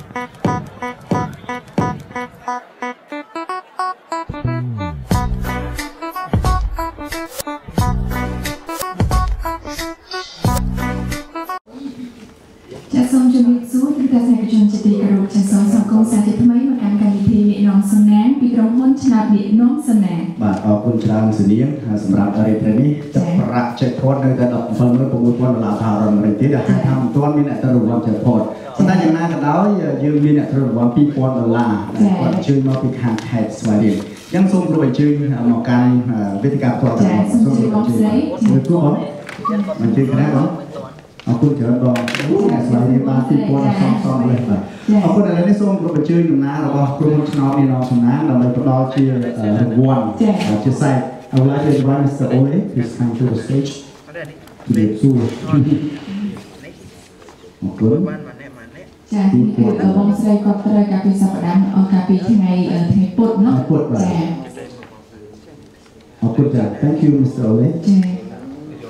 ចាសសូមជម្រាបសួរទស្សនិកជនជាទីគោរពចាសសូមស្វាគមន៍សាជាថ្មីមកកាន់កម្មវិធីនាគនាំសំណាងពីក្រុមហ៊ុនឆ្នោតនាគនាំសំណាង បាទអរគុណច្រើនសនាងសម្រាប់រាត្រីនេះទឹកប្រាក់ jackpot នៅតែ176,000ដុល្លារសហរដ្ឋអាមេរិកទេដែលហៅថាមិនទាន់មានអ្នកទៅរង្វាន់ jackpot ប៉ុន្តែយ៉ាងណាក៏ដោយយើងមានអ្នកត្រូវរង្វាន់2000ដុល្លារដែលគាត់អញ្ជើញមកពីខាងខេត្តស្វាយរៀងអញ្ចឹងសូមគោរពអញ្ជើញមកកាន់វេទិកាផ្ទាល់ ចាសូមជម្រាបបងស្រី ជួយបងអញ្ជើញគណៈបងអរគុណច្រើនបងអ្នកស្វាយរៀងបាន2000សំសំលេះបាទអរគុណឥឡូវនេះសូមគោរពអញ្ជើញតំណាងរបស់ក្រុមហ៊ុនឆ្នោតនាងសំណាងដើម្បីផ្ដល់ជារង្វាន់ជាសែក I would like to invite Mr. Ole please come to the stage ជំរាបសួរអរគុណ ចានេះគឺបងស្រីគាត់ត្រូវកាលពីសប្តាហ៍កាលពីថ្ងៃថ្ងៃពុធណោះ ពុធបាទ ចា អរគុណចា Thank you Mr. Ole ចា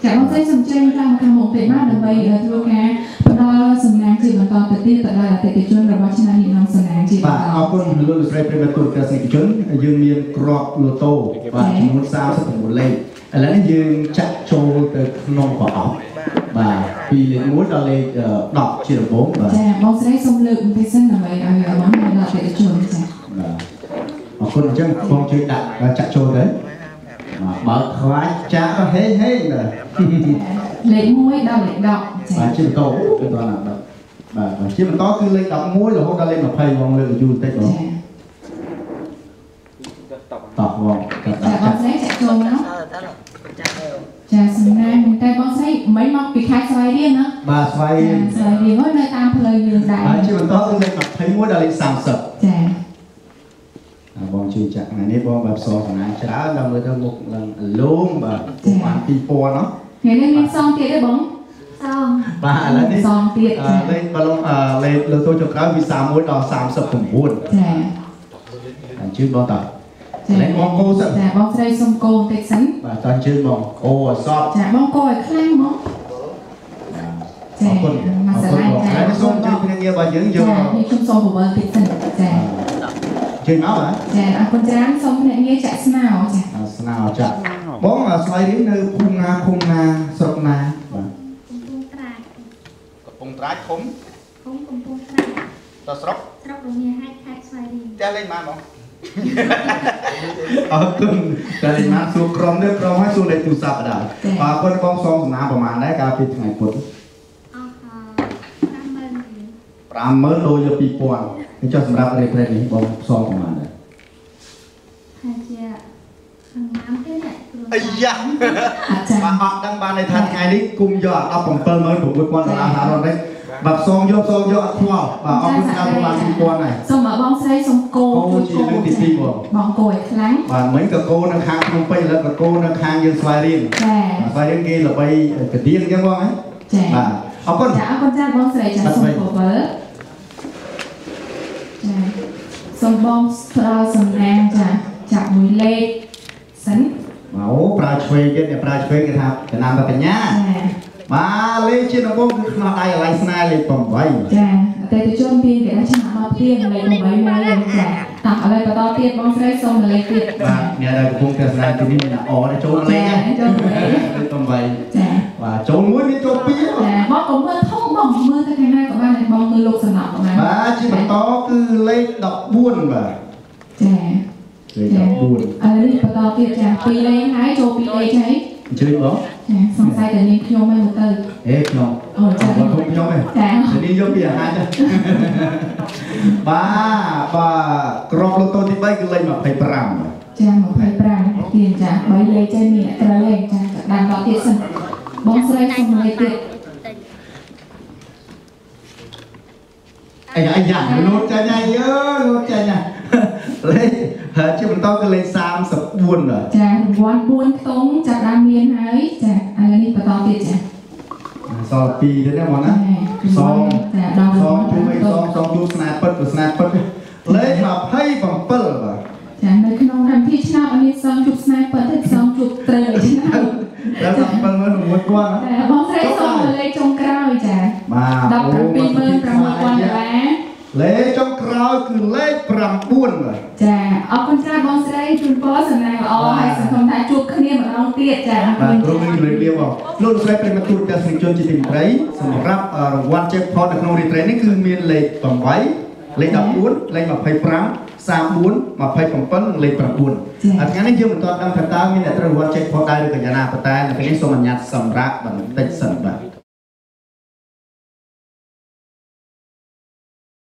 ចាបងស្រីសូមជើញឡើងមកខាងមុខតិចមកដើម្បីធ្វើការផ្ដល់សំណាងជាបន្តទៅទៀតទៅដល់អតិថិជនរបស់ឆ្នាំនេះក្នុងសំណាងជា បាទអរគុណលោកលោកស្រីប្រិយមិត្តទូរទស្សនិកជនយើងមានក្របលូតូបាទចំនួន39លេខឥឡូវនេះយើងចាក់ចូលទៅក្នុងប្រអប់បាទពីលេខ1ដល់លេខ10ជាដំបូងបាទ ចាបងស្រីសូមលើកបន្តិចសិនដើម្បីឲ្យបងដល់អតិថិជនចា បាទអរគុណអញ្ចឹងបងជួយដាក់ចាក់ចូលទៅបាទបើខ្លាចចាក់ហេហេបាទ លេខ1ដល់លេខ10ចា បាទជាបន្តទៅដល់ណាបាទបាទជាបន្តគឺលេខ11រហូតដល់លេខ20បងលើកយូរបន្តិចបងតោះបង ចាបងស្រីចាក់ចូលមកចាសំណាងតែបងស្រីមិនមកពីខេត្តស្វាយរៀងណា បាទស្វាយរៀង ស្វាយរៀងនៅតាមផ្លូវយើងដែរ បាទជាបន្តគឺលេខ21ដល់លេខ30 ចា បងជួយចាក់ថ្ងៃនេះបងបែបសសំណាងច្រើនដល់មើលទៅមុខឡើងលូមបាទបាន2000ណោះ ថ្ងៃនេះមានសងទៀតទេបង សង បាទឥឡូវនេះ សងទៀត លេខបាឡុងលេខលើតូចចុងក្រោយពី31ដល់39 ចា អញ្ជើញបងតើលេខបងគោសិន ចាបងស្រីសុំគោបន្តិចសិន បាទតើអញ្ជើញបងគោឲ្យសព ចាបងគោឲ្យខ្លាំងហ្មង ចាអរគុណអរគុណបងហើយសូមអញ្ជើញភ្នាក់ងាររបស់យើងយក ចានេះខ្ញុំសូមពវល់តិចសិនចា ជើញមកបាទ ចាអរគុណច្រើនសូមភ្នាក់ងារចាក់ស្នោចា ស្នោចាបងស្វាយរៀងនៅភូមិណាឃុំណាស្រុកណាបាទ កំពង់ត្រាច កំពង់ត្រាចឃុំ ឃុំកំពង់ត្រាចតស្រុក ស្រុករមាសហែកខេត្តស្វាយរៀង ផ្ទះលេខប៉ុន្មានបងអរគុណតែលេខម៉ានសួរក្រុមនេះក្រុមហើយសួរលេខទូរស័ព្ទដែរបាទអរគុណបងសងសំណាងប្រហែលដែរកាលពីថ្ងៃពុធ អស់50000រៀល 50000ដូរយក2000នេះចុះសម្រាប់ reprint នេះបងសងប្រហែលដែរ ហើយជាខាងណាមទេនេះ អាយ៉ាបាទអត់ដឹងបានន័យថាថ្ងៃនេះគុំយក176,000ដុល្លារសហរដ្ឋអាមេរិកបាទសងយកសងយកអត់ខ្វល់បាទអរគុណច្រើនបងបាន2000ហើយ សូមបងស្រីសូមគោ គោជាលើកទី2បង បងគោឲ្យខ្លាំង បាទមិញក៏គោនៅខាងភ្នំពេញឥឡូវក៏គោនៅខាងយើងស្វាយរៀង ចា ស្វាយរៀងគេល្បីកដៀងអញ្ចឹងបងហ៎ ចា បាទអរគុណ ចាអរគុណច្រើនបងស្រីចាសូមពវល់ចាសូមបងផ្ដល់សំណាងចាចាប់មួយលេខសិន អូប្រើឆ្វេងទៀតអ្នកប្រើឆ្វេងគេថាចំណាំតកញ្ញាបាទលេខជាដំបូងគឺខ្នោះដៃអលៃស្នេហ៍លេខ8 ចាអតិថិជនពីគេដាក់ឆ្នាំមកទៀងលេខ8មកលេខចាតោះឥឡូវបន្តទៀតបងស្រីសូមលេខទៀត បាទអ្នកដែលកំពុងទស្សនាទីនេះមានអចូលលេខ ចូលលេខ 8 ចា បាទចូលមួយមានចូល2 ចាបងកុំមើលធំបងមើលទៅខាងណាក៏បានដែរបងមើលលោកសំណក់ក៏បាន បាទជាបន្តគឺលេខ14បាទ ចា លេខ14 ឥឡូវនេះបន្តទៀតចា2លេខហើយចូល2លេខហើយ អញ្ជើញបង ចាសង្ស័យតែនាងខ្ញុំហ្នឹងមើលទៅ អេខ្ញុំ អូចា បងខ្ញុំឯង ចា នេះយកពីអាហារចាបាទបាទក្របលូតូទី3គឺលេខ25 ចា25ទៀតចា3លេខចេះមានត្រូវឯងចាដាំដល់ទៀតសិនបងស្រីសុំលេខទៀត អីអាយ៉ាលូតចាញ់ហើយយើលូតចាញ់ណាលេខជាបន្តគឺលេខ34បាទ ចារង្វាន់4ខ្ទង់ចាប់ដើមមានហើយចាឥឡូវនេះបន្តទៀតចា សល់2ទៀតណាបងណាសង ចាដល់ សងជួយសងសងជួស្នេហ៍ពិតស្នេហ៍ពិតលេខ27បាទ ចានៅក្នុងកម្មវិធីឆ្នោតអត់មានសងជួបស្នេហ៍ពិតទេសងជួបត្រូវឲ្យឆ្នោត ដល់176,000 ចាបងស្រីសូមលេខចុងក្រោយចា បាទ 176,000ដុល្លារ លេខចុងក្រោយគឺលេខ9បាទ។ ចា អរគុណច្រើនបងស្រី ជូនពរសំណាងល្អ ហើយសង្ឃឹមថាជួបគ្នាម្ដងទៀត។ ចា អរគុណ។ បាទ ក្រុមនឹងជម្រាបលាបងលោកស្រី ប្រិមត្តទូរទស្សនិកជនជាទីមេត្រី សម្រាប់រង្វាន់ jackpot នៅក្នុងរាត្រីនេះ គឺមានលេខ8 លេខ14 លេខ25 34 27 និងលេខ9។ ថ្ងៃនេះយើងមិនទាន់ដឹងថាតើមានអ្នកត្រូវរង្វាន់ jackpot ដែរឬក៏យ៉ាងណា ប៉ុន្តែនៅពេលនេះសូមអនុញ្ញាតសម្រាប់បន្តិចសិនបាទ។